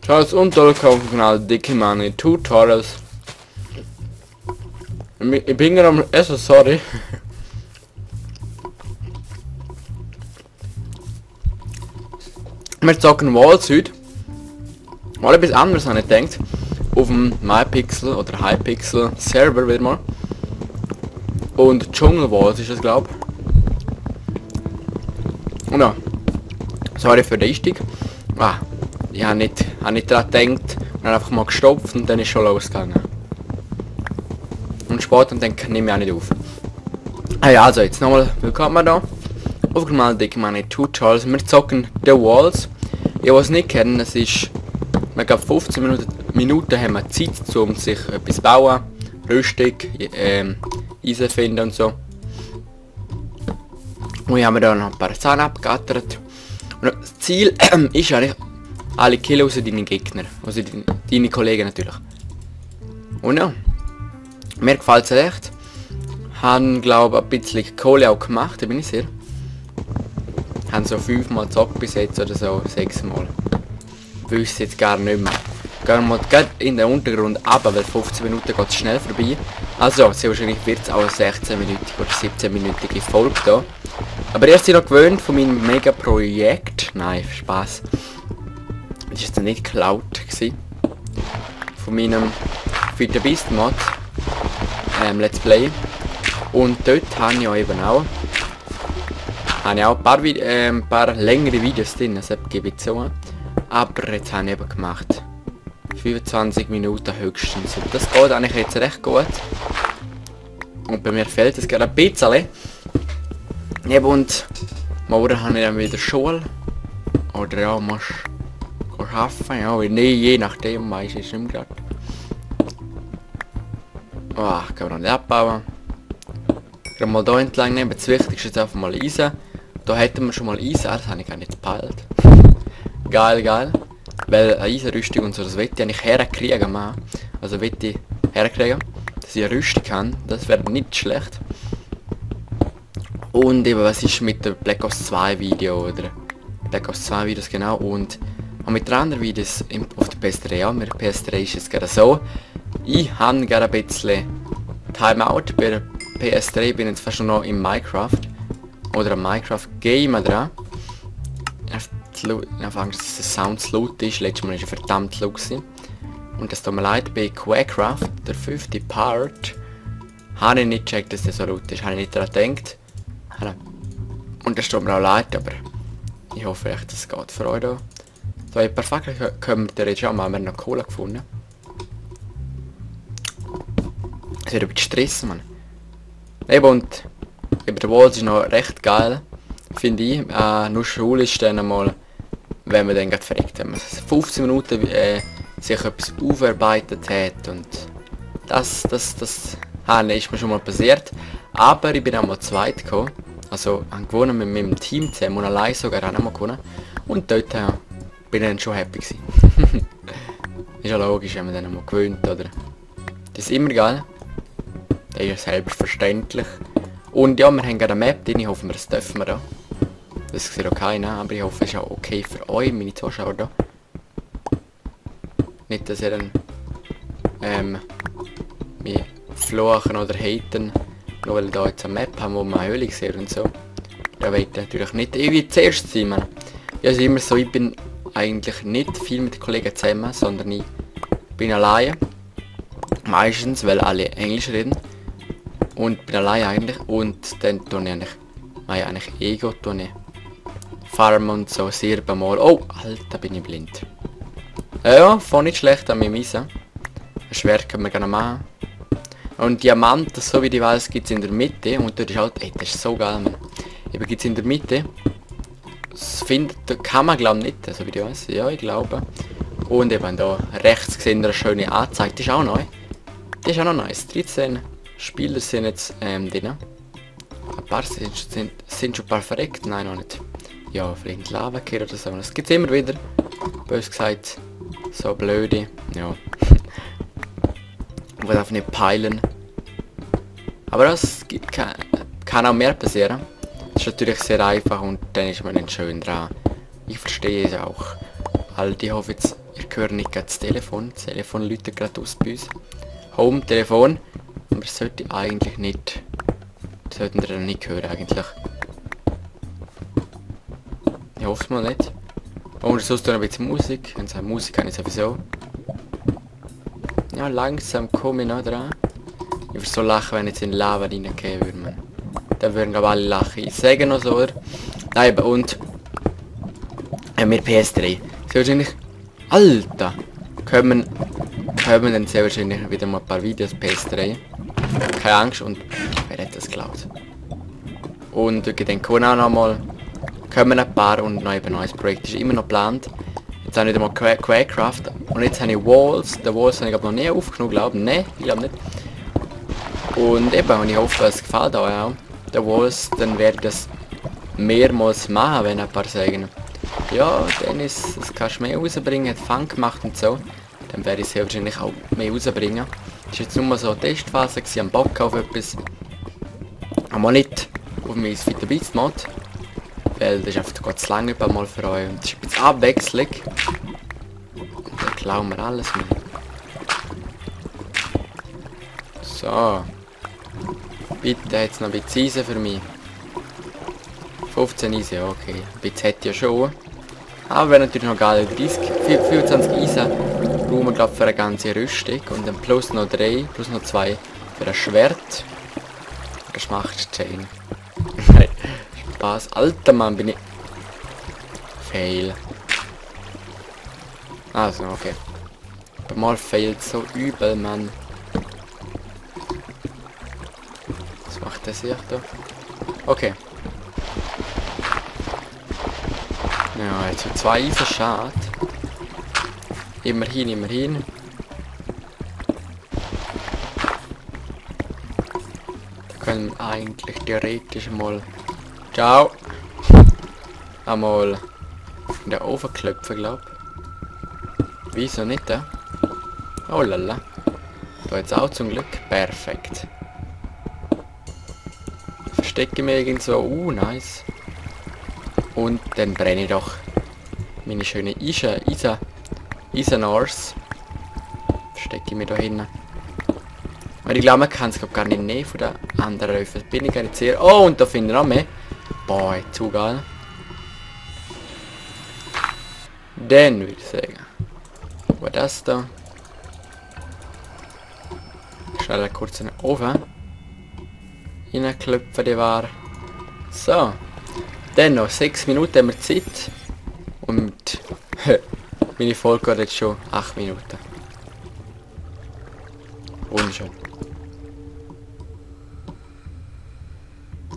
Tutorials und willkommen auf dem Kanal Dicke Money Tutorials. Ich bin gerade am Essen, sorry. Wir zocken Walls heute. Mal etwas anderes habe ich gedacht. Auf dem MyPixel oder Hypixel Server wieder mal. Und Jungle Walls ist das, glaube ich. Und ja. Sorry für den Einstieg. Ich habe nicht daran gedacht und habe einfach mal gestopft und dann ist schon losgegangen. Und später denke ich, nehme ich auch nicht auf. Ja, also jetzt nochmal willkommen da. Auf dem Kanal Dicke Money Tutorials. Wir zocken The Walls. Ich was nicht kennen, es ist... Wir glaube 15 Minuten haben wir Zeit, um sich etwas zu bauen. Rüstung, Eisen finden und so. Und ich habe mir da noch ein paar Zahlen abgegattert. Und das Ziel ist eigentlich alle killen außer deine Gegner. Also deine Kollegen natürlich. Und ja. Mir gefällt es recht. Haben glaube ein bisschen Kohle auch gemacht, da bin ich sicher. Haben so 5 Mal gezockt bis jetzt oder so 6 Mal. Wüsste jetzt gar nicht mehr. Gehen wir mal in den Untergrund runter, weil 15 Minuten geht es schnell vorbei. Also sehr wahrscheinlich wird es auch eine 16-minütige oder 17-minütige Folge da. Aber erst noch gewöhnt von meinem Mega-Projekt. Nein, Spaß. Das war jetzt nicht geklaut gewesen. Von meinem Fit the Beast Mod. Let's Play. Und dort habe ich ja eben auch ein paar längere Videos drin, das gebe ich zu. Aber jetzt habe ich eben gemacht 25 Minuten höchstens. Und das geht eigentlich jetzt recht gut. Und bei mir fehlt es gerade ein bisschen. Eben und morgen habe ich dann wieder Schule. Oder ja, muss arbeiten, ja, je nachdem, weiß ich nicht mehr gerade. Kann man noch nicht abbauen. Gerade mal hier entlang nehmen, das Wichtigste ist einfach mal Eisen. Da hätten wir schon mal Eisen, das habe ich gar nicht gepeilt. Geil. Weil eine Eisenrüstung und so, das will ich eigentlich herkriegen, man. Also will ich herkriegen, dass ich eine Rüstung kann. Das wäre nicht schlecht. Und eben, was ist mit der Black Ops 2 Video, oder Black Ops 2 Videos genau, und auch mit den anderen Videos auf der PS3, ja, mit der PS3 ist es gerade so. Ich habe gerade ein bisschen Timeout bei der PS3, bin jetzt fast schon noch im Minecraft. Oder am Minecraft Game dran. Anfangs, dass der Sound laut ist, letztes Mal war er verdammt laut gewesen. Und das tut mir leid, bei Quakecraft, der 5. Part, habe ich nicht gecheckt, dass der so laut ist, habe ich nicht daran gedacht. Und das tut mir auch leid, aber ich hoffe echt, das geht für euch da. So, ein paar Fackeln können wir jetzt schon mal, wir haben noch Kohle gefunden. Es wird ein bisschen Stress, man. Eben und über der Walls ist noch recht geil, finde ich. Nur Schule ist dann einmal, wenn man dann gerade verreckt, wenn man 15 Minuten sich etwas aufarbeitet hat, und das ist mir schon mal passiert. Aber ich bin auch mal zweit gekommen, also habe gewonnen mit meinem Team zusammen und allein sogar auch noch mal gewonnen. Und dort bin ich dann schon happy gewesen. Ist ja logisch, wenn man dann mal gewöhnt, oder? Das ist immer geil. Das ist ja selbstverständlich. Und ja, wir haben gerade eine Map drin, ich hoffe, das dürfen wir da. Das sieht auch keiner, aber ich hoffe, es ist auch okay für euch, meine Zuschauer da. Nicht, dass ihr dann mich fluchen oder haten, nur weil ich da jetzt eine Map haben, wo man eine Höhle sieht und so. Da will ich natürlich nicht ewig zuerst sein, man. Ja, es ist immer so, ich bin eigentlich nicht viel mit Kollegen zusammen, sondern ich bin alleine. Meistens, weil alle Englisch reden. Und bin allein eigentlich, und dann tue ich eigentlich Ego, Farm und so, sehr mal. Oh, Alter, bin ich blind. Ja, voll nicht schlecht an meinem Eisen. Ein Schwert können wir gerne machen. Und Diamanten, so wie die weiß, gibt es in der Mitte, und dort ist halt, ey, das ist so geil, man. Eben gibt es in der Mitte. Das kann man glaube nicht, so wie die weiß, ja, ich glaube. Und eben da rechts gesehen eine schöne Anzeige, die ist auch neu. Die ist auch noch nice, 13 Spieler sind jetzt drin. Ein paar sind schon ein paar verreckt, nein noch nicht. Ja, vielleicht Lava oder so, das gibt es immer wieder. Bös gesagt, so blöde, ja. Ich will einfach nicht peilen. Aber das kann auch mehr passieren. Das ist natürlich sehr einfach und dann ist man dann schön dran. Ich verstehe es auch. Alter, ich hoffe jetzt, ihr hört nicht gerade das Telefon. Das Telefon läutet gerade aus bei uns. Home, Telefon. Aber das sollte eigentlich nicht... Das sollten wir dann nicht hören eigentlich. Ich hoffe es mal nicht. Und sonst noch ein bisschen Musik. Wenn es Musik habe ich sowieso. Ja, langsam komme ich noch dran. Ich würde so lachen, wenn ich jetzt in Lava reingehen würde, man. Dann würden glaube alle lachen. Ich sage noch so, oder? Nein, und... mit PS3. Sehr wahrscheinlich... Alter! Kommen dann sehr wahrscheinlich wieder mal ein paar Videos PS3. Keine Angst und... Wer hat das geklaut? Und ich denke auch noch mal... Kommen ein paar und noch eben ein neues Projekt ist immer noch geplant. Jetzt habe ich wieder mal Quakecraft und jetzt habe ich Walls. Die Walls habe ich noch nie aufgenommen, glaube ich. Nein, ich glaube nicht. Und eben, und ich hoffe, es gefällt euch auch. Die Walls, dann werde ich das mehrmals machen, wenn ein paar sagen. Ja, Dennis, das kannst du mehr rausbringen, hat Fun gemacht und so. Dann werde ich es wahrscheinlich auch mehr rausbringen. Das war jetzt nur so eine Testphase, ich habe Bock auf etwas. Aber nicht auf mein Fighter Beats Mod. Weil das ist einfach zu lange mal für euch. Und das ist ein bisschen Abwechslung. Und dann klauen wir alles mit. So. Bitte jetzt noch ein bisschen Eisen für mich. 15 Eisen, okay. Ein bisschen hätte ich ja schon. Aber wäre natürlich noch geil. 25 Eisen brauchen wir glaube für eine ganze Rüstung. Und dann plus noch 3, plus noch 2 für ein Schwert. Das macht Chain. Nein. Spaß. Alter Mann, bin ich... Fail. Also, okay. Aber mal failt so übel, Mann. Was macht der sich da? Okay. Ja, jetzt hat 2 Eisen, schade. Immerhin, immerhin. Da können wir eigentlich theoretisch mal... Ciao! Einmal in den Ofen klopfen, glaub. Wieso nicht, da? Oh lala. Da jetzt auch zum Glück. Perfekt. Verstecke mich irgendwo. Nice. Und dann brenne ich doch meine schöne Eisenars. Verstecke ich mich da hinten. Weil ich glaube, man kann es gar nicht nehmen von den anderen Öfen. Bin ich gar nicht sehr... Oh, und da finde ich noch mehr. Boah, zu geil. Dann würde ich sagen. Wo das da? Schnell kurz in den Ofen. Reinklopfen, die war. So. Dann noch 6 Minuten haben wir Zeit. Und meine Folge geht jetzt schon 8 Minuten. Wunderschön.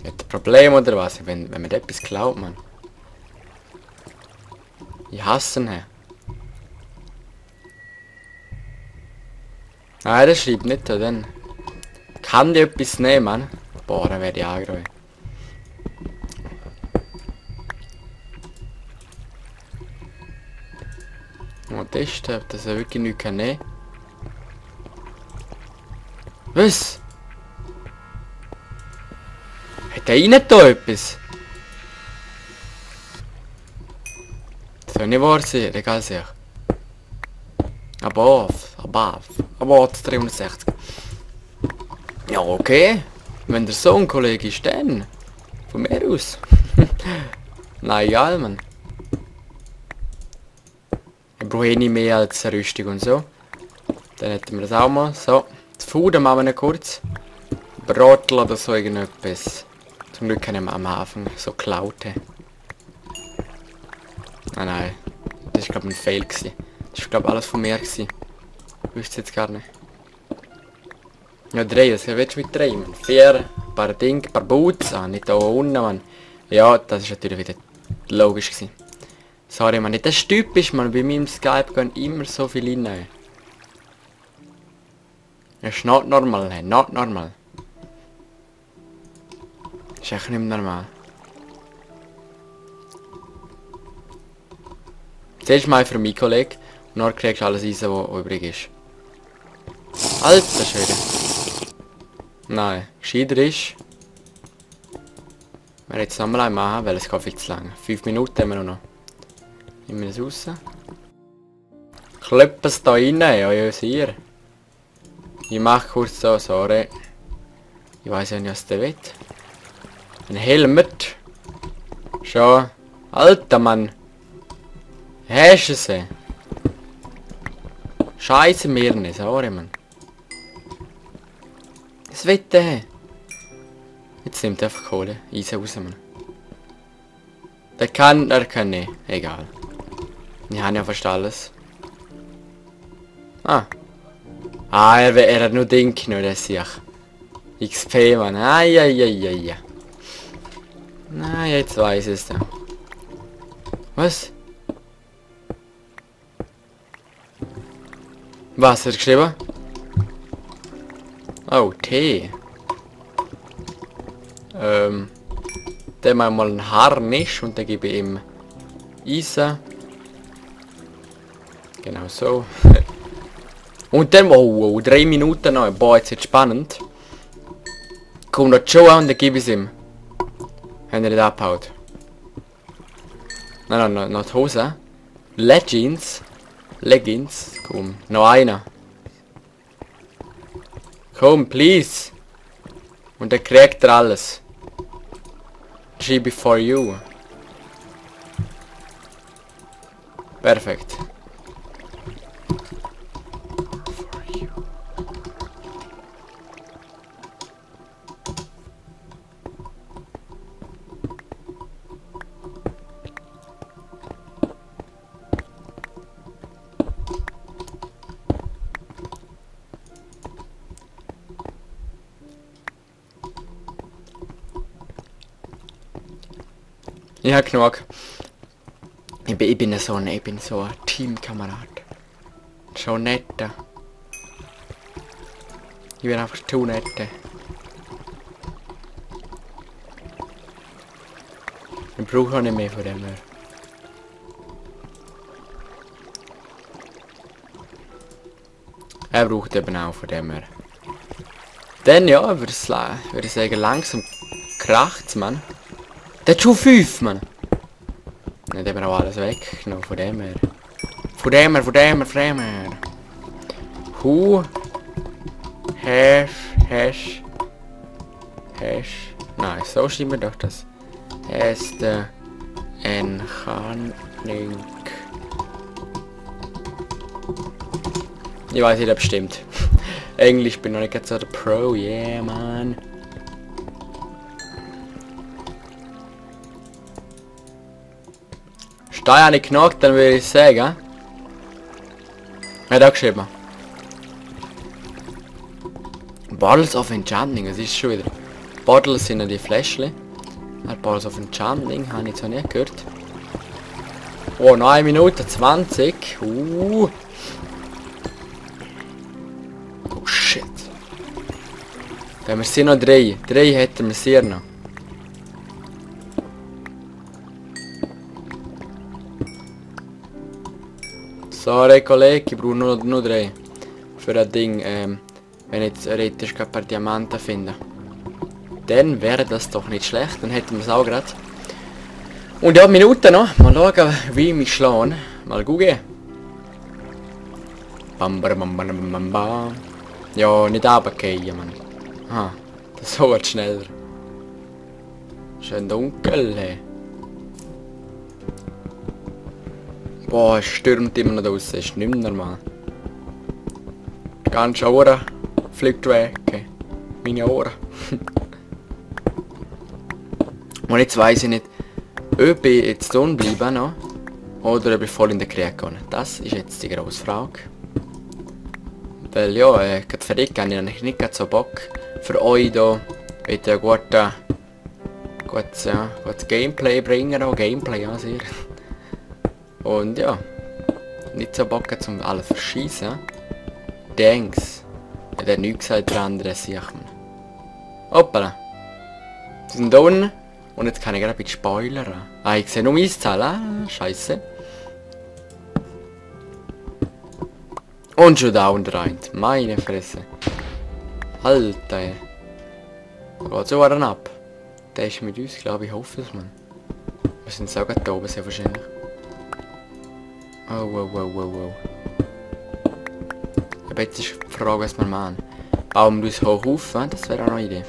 Hat ein Problem oder was? Wenn man etwas klaut, man. Ich hasse ihn. Nein, das schreibt nicht da, dann. Kann die etwas nehmen? Boah, dann werde ich angerufen. Mal testen, ob das wirklich nichts kann nehmen. Was? Hat er rein da etwas? Das soll nicht wahr sein, egal sich. Above 360. Ja, okay. Wenn der so ein Kollege ist, dann. Von mir aus. Na egal, man. Ich brauche eh nicht mehr als eine Rüstung und so. Dann hätten wir das auch mal. So. Das Food machen wir noch kurz. Brotel oder so irgendetwas. Zum Glück kann ich am Anfang so klauten. Nein. Das war glaube ich ein Fail gewesen. Das war glaube alles von mir gewesen. Ich wüsste jetzt gar nicht. Ja, 3, was willst du mit 3, man? 4, ein paar Dinge, ein paar Boots. Ah, nicht da unten, man. Ja, das ist natürlich wieder logisch gewesen. Sorry, man, nicht das ist typisch, man. Bei meinem Skype gehen immer so viel rein. Das ist not normal, hey, not normal. Das ist echt nicht mehr normal. Zuerst mal für meinen Kollegen und dann kriegst du alles Eisen, was übrig ist. Alter Schwede. Nein, gescheiter ist. Wir jetzt nochmal einen machen, weil es geht viel zu lang. 5 Minuten haben wir noch. Nehmen wir das raus. Klepp es da rein, ja, ja, sicher. Ich mach kurz so, sorry. Ich weiß ja nicht, was der will. Ein Helmet. Schon. Alter Mann. Hast du sie? Scheiße mir nicht, sorry Mann. Was will der? Jetzt nimmt er einfach Kohle. Eisen raus, Mann. Der kann nicht. Egal. Ich habe ja fast alles. Ah. Ah, er hat nur Ding genommen, das sehe ich. XP, Mann. Ai. Na, jetzt weiß ich es ja. Was? Was hat er geschrieben? Oh, Tee. Dann machen wir mal einen Harnisch und dann gebe ich ihm Eisen. Genau so. Und dann, oh, 3 Minuten noch. Boah, jetzt wird spannend. Kommt noch Joe an und dann gebe ich es ihm. Wenn er nicht abhaut. Nein, noch die Hose. Leggings. Komm, noch einer. Komm, please. Und dann kriegt er alles. G before you. Perfekt. Ich hab genug. Ich bin so ein Teamkamerad. Schon nett. Ich bin einfach zu nett. Ich brauche auch nicht mehr von dem her. Er braucht eben auch von dem her. Dann ja, würde ich sagen, langsam kracht's, Mann. Der hat schon 5, Mann. Nicht eben auch alles weg, genau von dem her. Von dem her. Who has... Nein, so schreiben wir doch das. Has the enhancing... Ich weiß nicht, ob es stimmt. Englisch bin ich noch nicht so der Pro, yeah, man. Da habe ich genug, dann würde ich sagen. Er hat auch geschrieben. Bottles of Enchanting, das ist schon wieder. Bottles sind ja die Fläschchen. Bottles of Enchanting, habe ich jetzt noch nicht gehört. Oh, 9 Minuten 20. Oh shit. Dann sind noch 3. 3 hätten wir sehr noch. Sorry Kollege, ich brauche nur 3. Für das Ding, wenn ich jetzt theoretisch ein paar Diamanten finde. Dann wäre das doch nicht schlecht, dann hätten wir es auch gerade. Und ja, Minuten noch. Mal schauen, wie mich schlagen. Mal gucken. Bam. Ja, nicht runtergehen, Mann. Aha, das wird schneller. Schön dunkel, hey. Boah, es stürmt immer noch draussen, ist nicht mehr normal. Die ganze Ohren fliegt weg. Meine Ohren. Und jetzt weiss ich nicht, ob ich jetzt unten bleibe noch oder ob ich voll in den Krieg gehe. Das ist jetzt die grosse Frage. Weil ja, gerade für dich habe ich nicht so Bock. Für euch hier wird ja gutes Gameplay bringen, auch Gameplay an sich. Und ja, nicht so Bock zum alles verschießen. Thanks. Er hat nichts gesagt, der andere sieht man. Hoppala. Sie sind da unten. Und jetzt kann ich gerade ein bisschen spoilern. Ah, ich sehe nur Eiszahl. Ah, scheiße. Und schon da unten rein. Meine Fresse. Alter. Da geht so einen ab. Der ist mit uns, glaube ich, hoffe es, man. Wir sind so gerade da oben, sehr wahrscheinlich. Oh. Aber jetzt ist die Frage, was wir machen. Bauen wir uns hoch auf, das wäre auch noch eine Idee.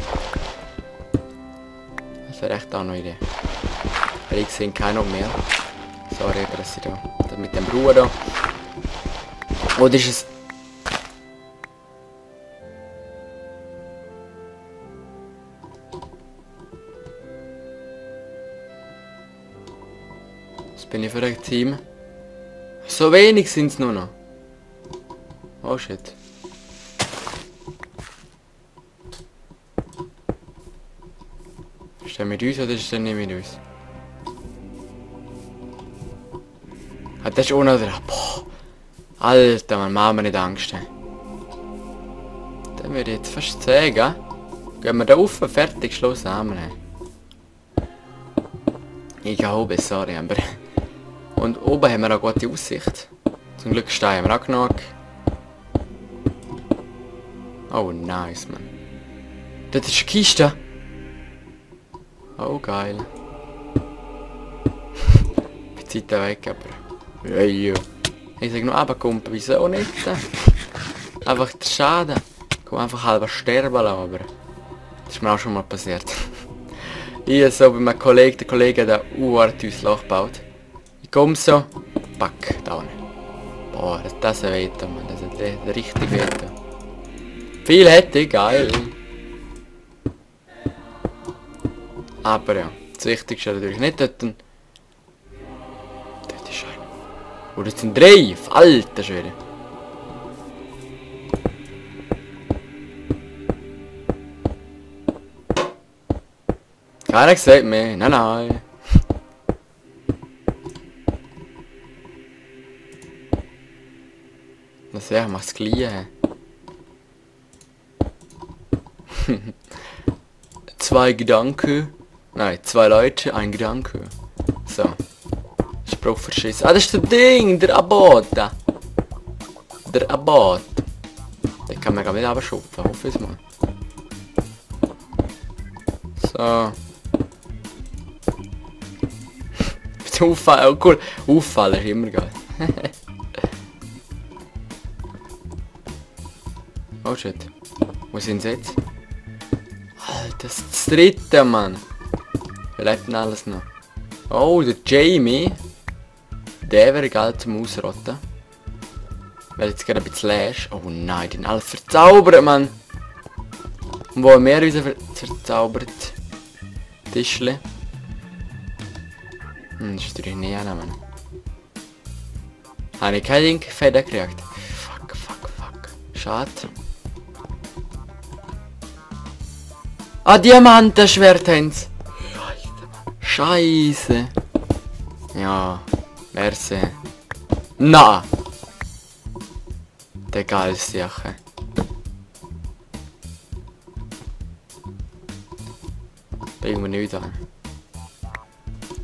Das wäre echt auch noch eine Idee. Weil ich sehe keinen noch mehr. Sorry, dass ich da mit dem Bruder da. Oder ist es... Was bin ich für ein Team? So wenig sind es nur noch. Oh shit. Ist der mit uns oder ist der nicht mit uns? Ah, das ist auch noch dran. Boah. Alter, man macht mir nicht Angst. Dann würde ich jetzt fast sagen. Gehen wir da rauf, fertig, Schluss, haben wir. Ich habe sorry, aber... Und oben haben wir eine gute Aussicht. Zum Glück stehen wir auch genug. Oh, nice, man. Das ist eine Kiste. Oh, geil. Die Zeit weg, aber... Ja. Ich sag nur, aber Kumpel, wieso nicht? Einfach der Schaden. Komm, einfach halber sterben lassen, aber... Das ist mir auch schon mal passiert. Ich so bei meinem Kollegen, der Kollege hat ein urartes Loch gebaut. Ich komme so, pack, da unten. Boah, das hat weh, man, das hat richtig weh. Viel hätte ich, geil. Aber ja, das Wichtigste natürlich nicht dort. Dort ist einer. Oh, das sind 3, alter Schwede. Keiner gesagt mehr, nein. Das ja, mach's gleich. 2 Gedanken. Nein, 2 Leute, ein Gedanke. So. Spruch verschissen. Ah, das ist das Ding, der Abbot. Der Abbot. Den kann man gar nicht abschupfen, hoffe ich mal. So. Auffallen, oh cool. Auffallen ist immer geil. Oh shit. Wo sind sie jetzt? Alter, das ist das 3. Mann. Wer lebt denn alles noch? Oh, der Jamie. Der wäre geil zum Ausrotten. Weil jetzt gerade ein bisschen leer ist. Oh nein, den alles verzaubert, Mann. Und wo haben wir uns verzaubert? Tischle. Das ist natürlich nicht an, Mann. Habe ich kein Ding Feder gekriegt. Fuck. Schade. Ah, Diamantenschwert haben sie. Scheiße. Ja, merci. Na. Der geilste Sache. Bringen wir nichts an.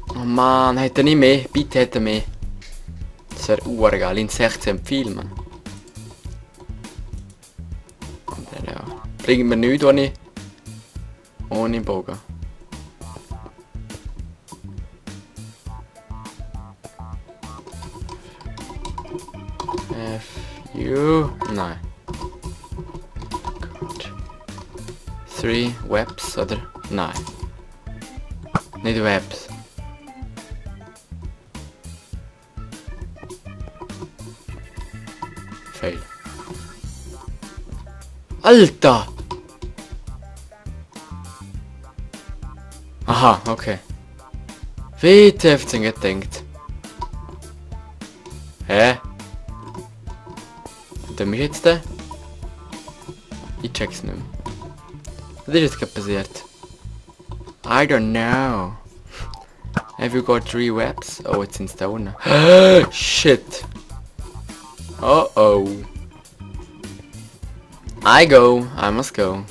Oh Mann, hätte er nicht mehr? Bitte hätte er mehr. Das wäre urgeil. In 16 viel, Mann. Und ja. Bringen wir nichts ohne Bogen. Nein. Gut. 3 Webs oder? Nein. Nicht Webs. Fail. Alter! Aha, okay. WTF gedenkt. Hä? Und dann ist jetzt der? Ich check's nicht mehr. Was ist jetzt gerade passiert? I don't know. Have you got 3 webs? Oh, jetzt sind's da unten. Shit. Oh oh. I must go.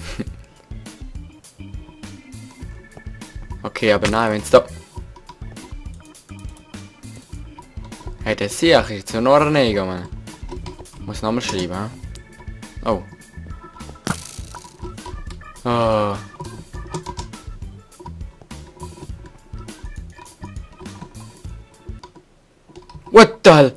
Okay, aber nein, wenn's da... Hey, das sehe ich jetzt noch nicht, Mann. Muss nochmal schreiben, hm? Oh. Oh. What the hell?